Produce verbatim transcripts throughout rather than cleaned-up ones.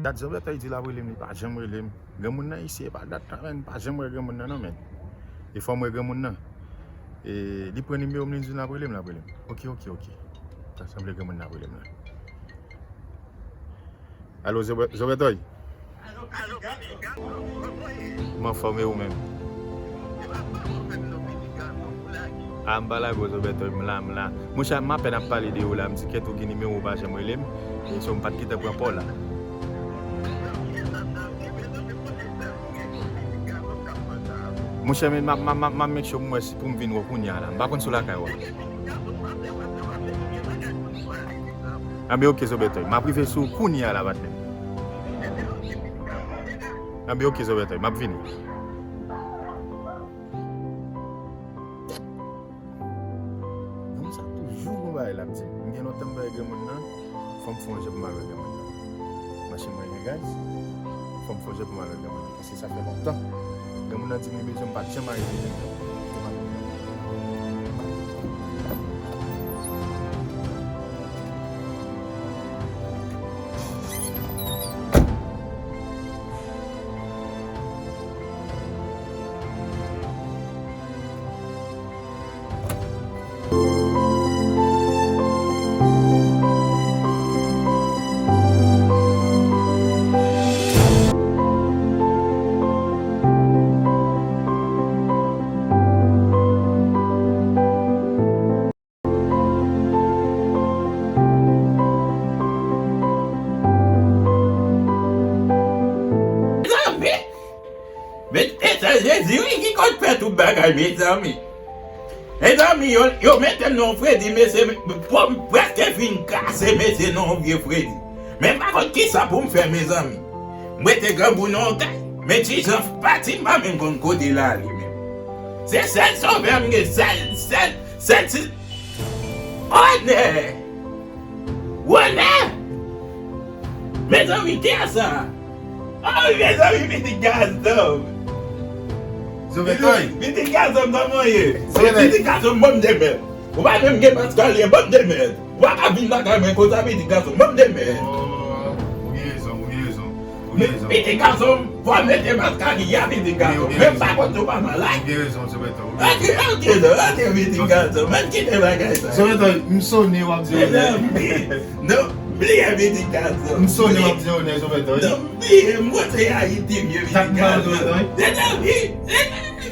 Dat Zobètòy di l ap rele m, li pa janm rele m. Granmoun nan isi, e pa dat la, menn, pa janm wè granmoun nan, non, menn. E fò m wè granmoun nan. E li pran nimewo m, li di l ap rele m, l ap rele m. Oke, oke, oke. Sa sanble granmoun nan ap rele m la. Alo, Zobè-, Zobètòy? M anfòm, e ou menm? A, m pa lage w, Zobètòy, m la, m la. Monchè, m apèn ap pale de ou la, m di kèt ou gen nimewo w pa janm rele m, e so m pa t gentan pran pa w la. Monchè, men m ap, m ap, m ap, m ap make sure m wè si pou m vin wè w kounye a la. M pa konn si w lakay ou a. Anben, oke, Zobètòy. M ap rive sou ou kounye a la, patnè. Anben, oke, Zobètòy. M ap vini. Granmoun sa toujou gon bagay l ap di m. M gen lontan m pa wè granmoun nan. Fò m fè yon jan pou m al wè granmoun nan. Machin mwen gen gaz. Fò m fè yon jan pou m al wè granmoun nan. Paske sa fè lontan. Granmoun nan di m li bezwen m, m pa t janm arive jwenn li. Mezanmi! Men, e, se Jezi wi ki konn fè tout bagay, mezanmi. Mezanmi, yo, yo mete m nan yon fredi, mesye, po m prèske fin kase, mesye, nan yon vye fredi. Men m pa konn kisa pou m fè, mezanmi. M rete grangou nan yon kay, men ti Jan pati, m pa menm konn kote l ale menm. Se sèl sovè m gen, sèl, sèl, sèl ti Onè! Onè! Mezanmi, kiyès sa? Oh, mezanmi, pitit gason m! Zovètòy! Pitit gason m, kòman w ye? Zovètòy! Pitit gason m, ban m de mèt. Ou pa menm gen maskaliye, ban m de mèt. Ou pa ka vin lakay mwen konsa, pitit gason m, ban m de mèt. Oh, ou gen rezon, ou gen rezon. Men, pitit gason m, fò w mete maskaliye a, pitit gason m. Men m pa konn si w pa malad. Ou gen rezon, Zovètòy. Ok, ok, non, ok, pitit gason m. Men kite bagay sa. Zovètòy, m sonnen w ap di onè. Non, bliye pitit gason m. M sonnen w ap di onè, Zovètòy. Non, bliye, m wè se Ayiti m ye, pitit gason m. Zovètòy.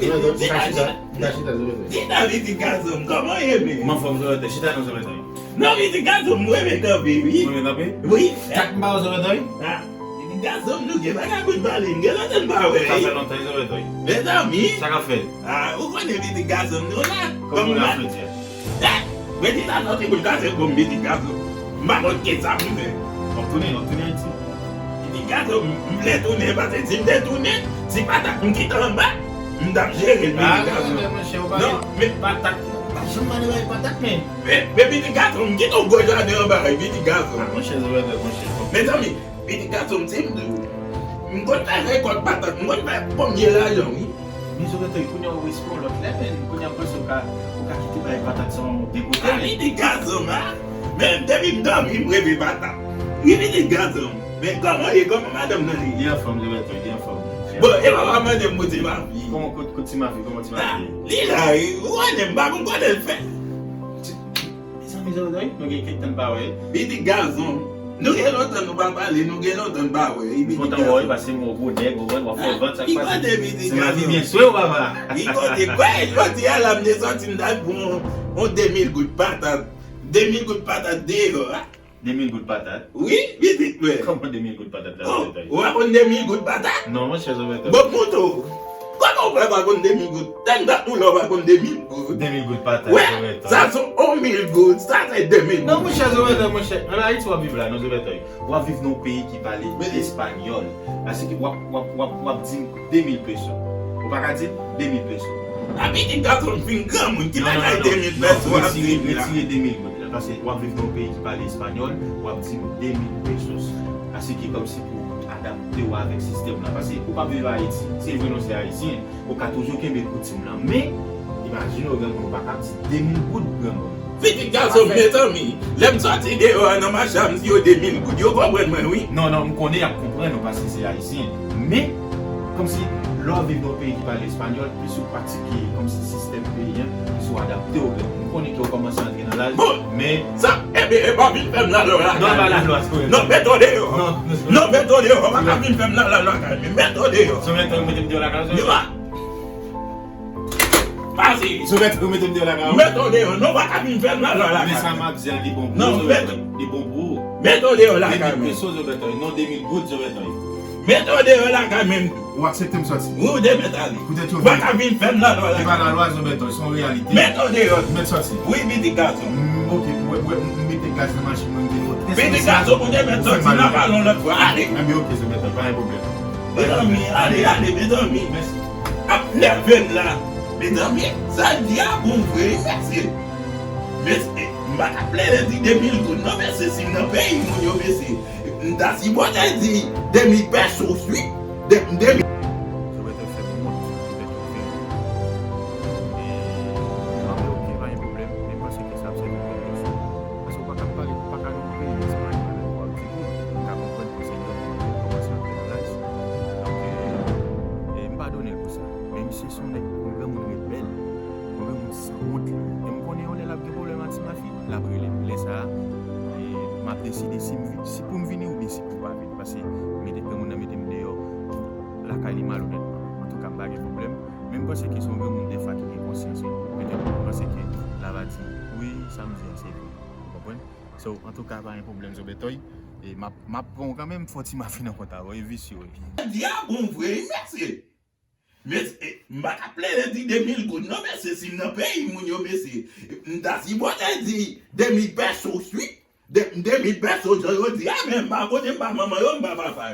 Zovètòy, chita, chita, chita, Zovètòy. Chita, pitit gason m, kòman w ye, men? M anfòm, Zovètòy. Chita non, Zovètòy. Non, pitit gason m, mwen renmen kanpe, wi. Ou renmen kanpe? Wi. Kat m ba w, Zovètòy? Ah, pitit gason m, nou gen bagay pou n pale, m gen lontan m pa wè. Sa fè lontan, Zovètòy. Mezanmi. Sa k ap fèt? Ah, ou konnen pitit gason m, nou la. Kòman w la, Flotè? Eh, mwen di sa sòti pou l kase kò m, pitit gason m. M pa konn kisa pou m fè. W ap tounen, w ap tounen Ayiti. Pitit gason m, m vle tounen, paske si m te tounen, ti patat m kite anba, m t ap jere l, pitit gason m. Ah, non, men monchè, ou pa gen patat. Pa janm mande bay patat, men. Men, men pitit gason m, m kite yon gwo jaden anba, wi, pitit gason m. Ah, monchè, Zovètòy, monchè. Mezanmi, pitit gason m, si m di w, m konn fè rekòt patat, m konn fè konbyen lajan, wi. Men Zovètòy, kounye a ou respè yon lòt lè, men kounye a m panse ou ka, ou ka kite bay patat sa yon de kote, men. Ah, pitit gason m, ah. Men depi m dòmi, m reve patat. Wi, pitit gason m. Men kòman w ye? Kòman madanm nan ye? Li anfòm, Zovètòy, li anfòm. Bon, e papa mande m pou ti mafi. Kòman, kot, kot ti mafi? Kòman ti mafi ye? Ah, li la, wi. Ou konnen m pa konn kote l fè. Mezanmi, Zovètòy, nou gen kèk tan n pa wè. Pitit gason m. Nou gen lontan nou pa pale, nou gen lontan n pa wè, wi, pitit gason m. Kontan wè w, paske m wè w gwo nèg, ou konprann, w ap fè vant, sa k pase. Ki kote, pitit gason m? Ti mafi byen swe w, papa. Ki kote? Kwè, jodi a la, m te sòti, m t al pran yon, yon de mil goud patat. De mil goud patat deyò, a. De mil goud patat? Wi, pitit mwen. Kòman de mil goud patat la, Zovètòy? Ou pa konn de mil goud patat? Non, monchè, Zovètòy. Bon, m montre w. Kòman ou fè pa konn de mil goud? Tann dat ou la, ou pa konn de mil goud. De mil goud patat, Zovètòy. Sa se yon mil goud, sa se de mil goud. Non, monchè, Zovètòy, monchè. An Ayiti w ap viv la, non, Zovètòy. W ap viv nan yon peyi ki pale espanyòl. Paske w ap, w ap, w ap, w ap di m de mil peso. Ou pa ka di m de mil peso. A, pitit gason m fin granmoun, ki bagay de mil peso w ap di m la? Retire, retire de mil goud la. Paske w ap viv nan yon peyi ki pale espanyòl, w ap di m de mil pesos. Paske kòmsi pou adapte w avèk sistèm la. Paske ou p ap viv Ayiti. Se vre nou se ayisyen, ou ka toujou kenbe koutim lan. Men, imajine w granmoun, ou pa ka di de mil goud granmoun. Pitit gason m, mezanmi, lè m sòti deyò a nan mache a, m di yo de mil goud, yo konprann mwen, wi. Non, non, m konnen y ap konprann ou paske se ayisyen. Men, kòmsi, lè w viv nan yon peyi ki pale espanyòl, plis ou pratike kòmsi sistèm peyi a, plis ou adapte w. M konnen ke w kòmanse antre nan laj, bon, men sa, ebyen, e pa vin fè m lalwa lakay. Non, pa lalwa, non, mete w deyò. Non, non, mete w deyò, w pa ka vin fè m lalwa lakay, men mete w deyò. Sou mete, mete m deyò lakay, non. Pase. Sou mete, ou mete m deyò lakay ou. Mete w deyò, non, w pa ka vin fè m lalwa lakay. Men sa m ap di a, li bon pou ou, Zobètòy. Li bon pou ou. Mete w deyò lakay mwen. De mil peso, Zobètòy. Non, de mil goud, Zobètòy. Mete w deyò lakay mwen. Ou aksepte m sòti? Wi, ou te mèt ale. Poutèt yo vle. Ou pa ka vin fè m lalwa lakay. Se pa lalwa, Zobètòy, se yon reyalite. Mete w deyò. Mèt sòti. Wi, pitit gason. M, ok, m, m, m mete gaz nan machin mwen, m gen yon tès. Pitit gason, ou te mèt sòti, n ap pale yon lòt fwa. Ale. Enben, ok, Zobètòy, pa gen pwoblèm. Mezanmi, ale, ale, mezanmi. Mèsi. Ap nève m la. Mezanmi, sa l di a bon vre, wi, mesye. Mesye, m pa t ap plede di de mil goud, non, mesye, si m nan peyi moun yo, mesye. M ta sipoze di de mil pesos, wi. De, de mil. Zobètòy fè m wont, Zobètòy fè m wont. E, anben, ok, pa gen pwoblèm, men m panse ke sa ap sèvi pou yon leson. Paske w pa ka pale, ou pa ka nan yon peyi, se pa yon bagay pou w ap di, m ka konprann ke se yon moun ki kòmanse antre nan laj. Donk, e, e m padone l pou sa. Men misye se yon nèg, yon granmoun rebèl, yon granmoun sanwont li ye. E m konnen yon lè l ap gen pwoblèm ak Ti Mafi, l ap rele m. Lè sa a, e, m ap deside si m vi-, si pou m vini oubyen si pou m pa vini. Paske mete granmoun nan mete m deyò lakay li malonètman. Antouka, m pa gen pwoblèm. Men m panse ke se yon granmoun defwa ki gen konsyans, wi. Petèt, m panse ke l ava di, wi, sa m di a se vre. Ou konprann? So, antouka, pa gen pwoblèm, Zobètòy. E m ap, m ap pran w kanmenm, fò Ti Mafi nan kont avè w, e visye w ye. Di a bon vre, wi, mesye. Mesye, m pa t ap plede di de mil goud, non, mesye, si m nan peyi moun yo, mesye. M ta sipoze di de mil pesos, wi. De, de mil pesos, jan yo di a, men m pa konnen, m pa manman yo, m pa papa yo.